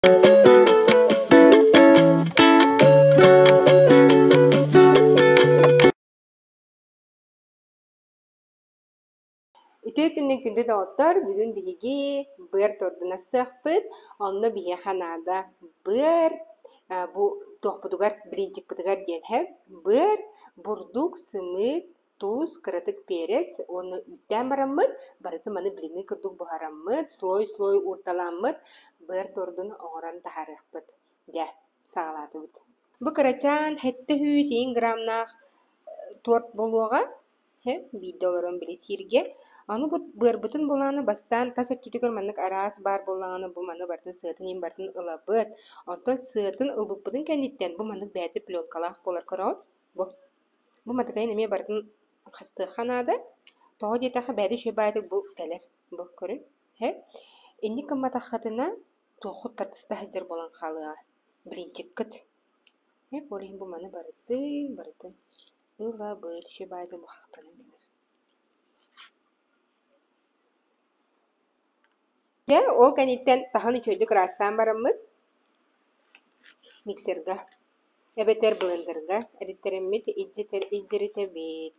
Үтүө күнүнэн күндү доҕоттор, бүгүн биһиги быар тордун астыахпыт. Онно биһиэхэ наада быар, бу туохпутугар, блинчикпытыгар диэн һэ. Быар, бурдук, сымыыт, туус, кыратык перец уонна үүттээн бараммыт, барытын маны блины курдук буһараммыт, слой-слой уурталааммыт быар тордун оҥорон таһаарыахпыт. Дьэ, саҕалаатыбыт. Бу кырачаан 700 грамнаах торт буолуоҕа. Биирдэ олорон били сииргэ. Аны бу быарбытын булааны бастаан тас өттүтүгэр маннык араас баар буоллаҕына бу маны барытын сыатын иһин барытын ылабыт. Оттон сыатын ылбыппытын кэнниттэн бу маннык бэйэтэ пленкалаах буолар көрөҕүт. Бу бу матыкайын эмиэ барытын хастыахха наада. Тоҕо диэтэххэ бэйэтэ үчүгэй баайдык бу кэлэр. Бу көрүҥ. Инник гымматаххытына туоххут тардыста сылдьар буолан хаалыаҕа. Блинчиккыт. Ол иһин бу маны барытын барытын ылабыт, үчүгэй баайдык кэлэр. Дьэ, ол кэнниттэн таһын үчүгэйдик ыраастаан бараммыт миксерга эбэтэр блендерга эриттэрэммит илдьиритэбит.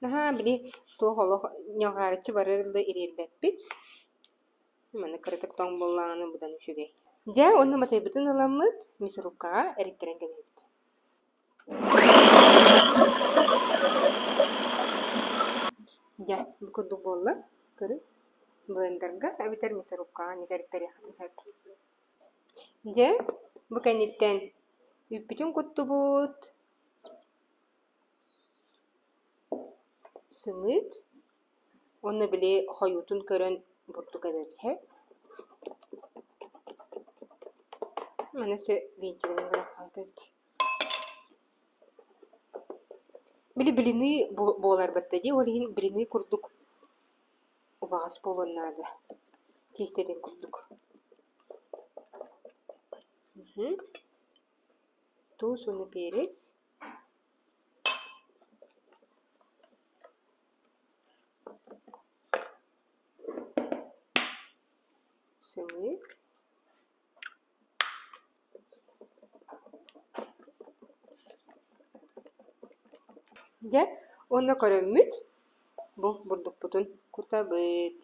Наһаа били туох олох ньалҕаарыччы барыар да ириэрбэппит. Манна кыратык тоҥ буоллаҕына быдан үчүгэй. Дьэ, уонна матайбытын ыламмыт мясорубкаҕа эриттэрэн кэбиһэбит. Дьэ, бу курдук буолла. Көрүҥ. Блендерга эбэтэр мясорубкаҕа эмиэ эриттэриэххитин сөп. Дьэ, бу кэнниттэн үүппүтүн куттубут. Сымыыт уонна били хойуутун көрөн бурдук эбэбит ээ. Маны өссө венчигинэн гынан хаалбыт. Били блины буолар батта дии, ол иһин блины курдук убаҕас буолуон наада. Тиэстэтин курдук. Туус уонна перец. Сымыыт. Дьэ, уонна көрөммүт, бу бурдукпутун кутабыт.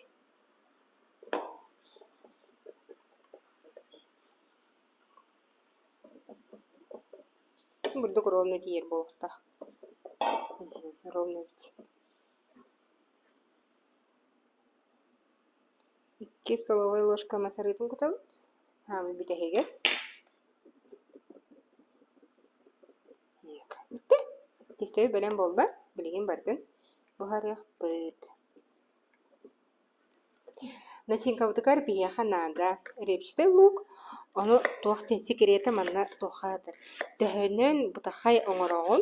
Бурдук ровно тиийэр буолуохтаах. Ровно эбит. Икки столовай ложка мас арыытын кутабыт. Хаамыы бүтэһигэр. Бүттэ. Тестэбит бэлэм буолла. Билигин барытын буһарыахпыт. Начинкабытыгар биһиэхэ наада репчатый лук, ону туох диэн секретэ манна туохха аатар төһөнөн бытахай оҥороҕун,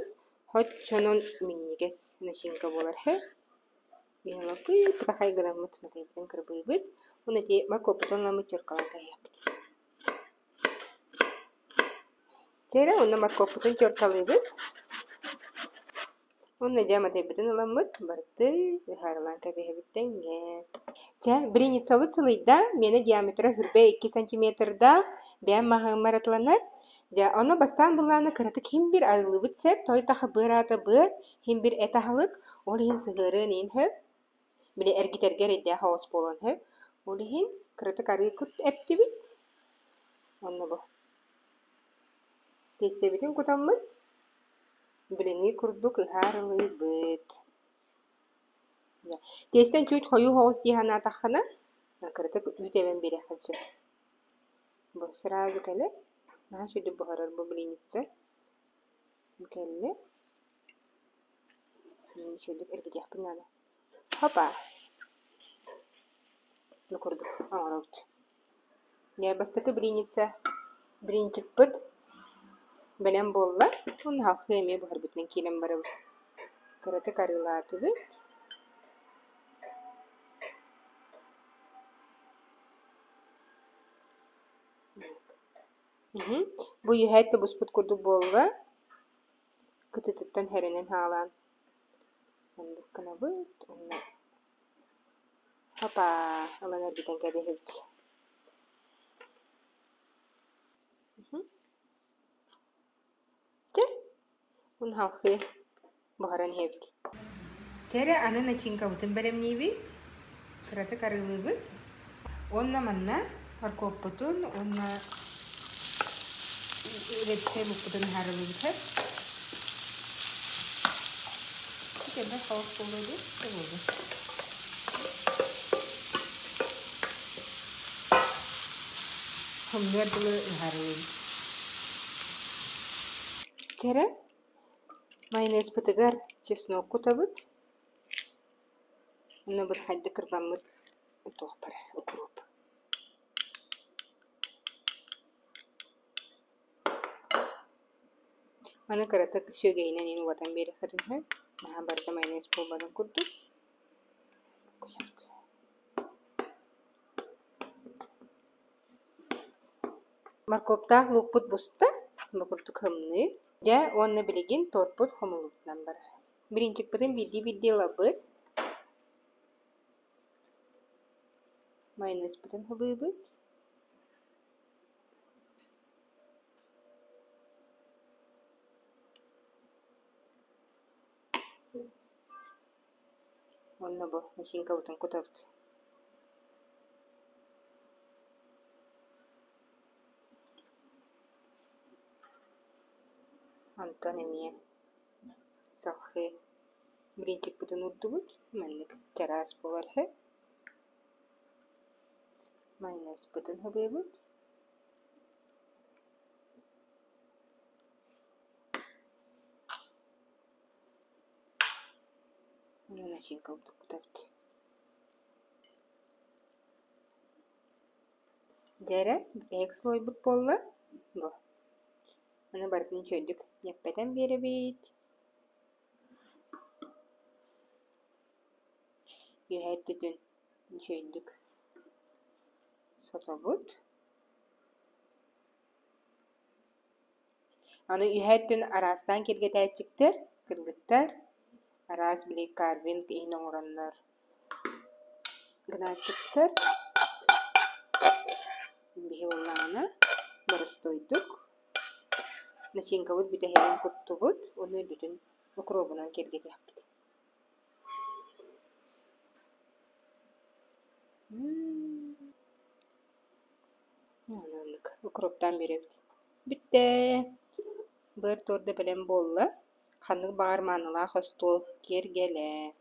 оччонон минньигэс начинка буолар үһү. Бытахай гынаммыт матайбытын кырбыыбыт, уонна ити моркуоппутун ыламмыт теркалаан кэһиэхпит. Дьэ эрэ уонна моркуоппутун теркалыыбыт. Уонна дьэ матайбытын ыламмыт барытын ыһаарылаан кэбиһэбит тэҥҥэ. Чэ, блинницабыт сылыйда, миэнэ диаметра 22 сантиметрдаах, бэйэм маһыыммар атыланар. Дьэ, ону бастаан былааны кыратык иһин бир арыылыыбыт сөп, той таха быар аата быар, иһин бир эт аһылык, ол иһин сыһыарыан иһин сөп. Били эргитэргэ эрэйдээх оҕус буолуон сөп. Ол иһин кыратык арыы кут эптибит. Онно бу. Тиэстэбитин кутаммыт, билиҥҥи курдук ыһаарылыыбыт. Тиэстэн чуть хойуу соҕус дии санаатаххына, кыратык үүт эбэн биэриэххин сөп. Бу сразу кэлэр, наһаа үчүгэйдик буһарар бу блинница. Бу кэллэ. Үчүгэйдик эргитиэхпин наада. Хопа! Бу курдук оҥоробут. Дьэ, бастакы блинница блинчикпыт бэлэм буолла. Уонна халхыы эмиэ буһарбытынан киирэн барабыт. Кыратык арыылаатыбыт. Бу үөһээ тубуспут курдук буолла. Кытыытыттан хэрэнэн хаалаан оннук гынабыт уонна хапаа ылан эргитэн кэбиһэбит. Чэ, уну халхыы буһаран иһэбит. Чэ аны начинкабытын бэлэмниибит, кыратык арыылыыбыт. Уонна манна моркуоппутун уонна репсэй лукпутун ыһаарылыыбыт сөп. Кэлбэт хаос буолуо дуу, буолуо. Хомнуор дылы ыһаарылыыбыт. Кэрэ майонезпытыгар чеснок кутабыт. Уонна бырхайда кырбаммыт туох бара укроп. Маны кыратык сүөгэйинэн иин уотан биэриэххитин сөп. Наһаа барыта майонез буолбатын курдук. Моркуоптаах луукпут буста, бу курдук һымныы. Дьэ уонна билигин торпут хомуллубутунан барар. Блинчикпытын биирдии-биирдии ылабыт. Майонезпытын хабыыбыт. Уонна бу начинкабытын кутабыт. Онтон эмиэ салхыы блинчикпытын уурдубут, маннык чараас буолар үһү. Майонезпытын хабыыбыт. Уонна начинкабытын кутабыт. Дьэ эрэ, бүтэһик слойбут буолла. Бу. Аны барытын үчүгэйдик ньэппэтэн биэрэбит. Үөһээ өттүтүн үчүгэйдик сотобут. Аны үөһээ өттүн араастаан киэргэтээччиктэр, кыргыттар араас били карвинг иһин оҥороннор гынааччыктар. Биһи буоллаҕына боростуойдук начинкабыт бүтэһигин куттубут уонна үрдүтүн укробунан киэргэтиэхпит. Оннук укроптаан биэрэбит. Бүттэ. Быар торда бэлэм буолла. Ханнык баҕар маанылаах остуол киэргэлэ.